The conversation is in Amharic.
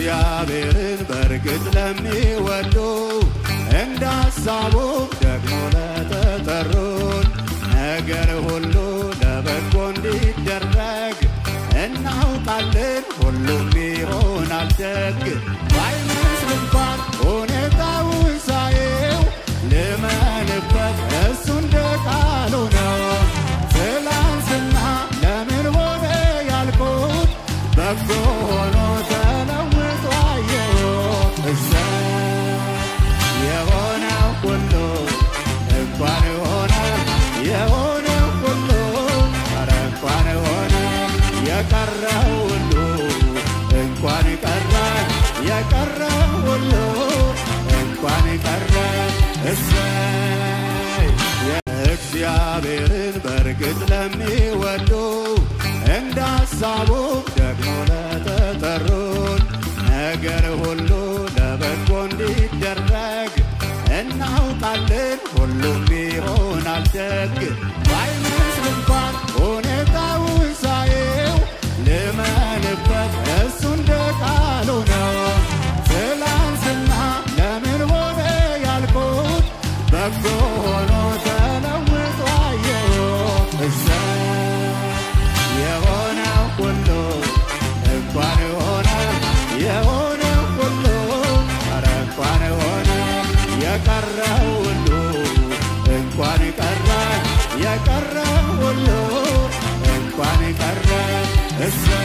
እግዚአብሔርን በእርግጥ ለሚወዱ እንደ ሐሳቡ ደግሞ ለተጠሩት ነገር ሁሉ ለበጎ እንዲደረግ እናውቃለን፣ ሁሉም ይሆናል ደግ። ባይመስል እንኳን ሁኔታውን ሳየው ልመንበት እሱ እንደ ቃሉ ነው። ትላንትና ለምን ሆነ ያልኩት በጎ ሆኖ ተለውጦ አየሁት። እሰይ የሆነው ሁሉ እንኳን ሆነ፣ የሆነው ሁሉ ኧረ እንኳን ሆነ፣ የቀረው ሁሉ እንኳን ቀረ፣ የቀረው ሁሉ እንኳን ቀረ። እሰይ እግዚአብሔርን በእርግጥ ለሚወዱ እንደ ሐሳቡ ደግሞ ለተጠሩት ነገር ሁሉ ለበጎ እንዲደረግ እናውቃለን፣ ሁሉም ይሆናል ደግ። ባይመስል እንኳን ሁኔታውን ሳየው ልመንበት እሱ እንደ ቃሉ ነው። ትላንትና ለምን ሆነ ያልኩት በጎ ሆኖ ተለውጦ አየሁት። እሰይ የሆነው ሁሉ እንኳን ሆነ፣ የሆነው ሁሉ ኧረ እንኳን ሆነ፣ የቀረው ሁሉ እንኳን ቀረ፣ የቀረው ሁሉ እንኳን ቀረ። እሰይ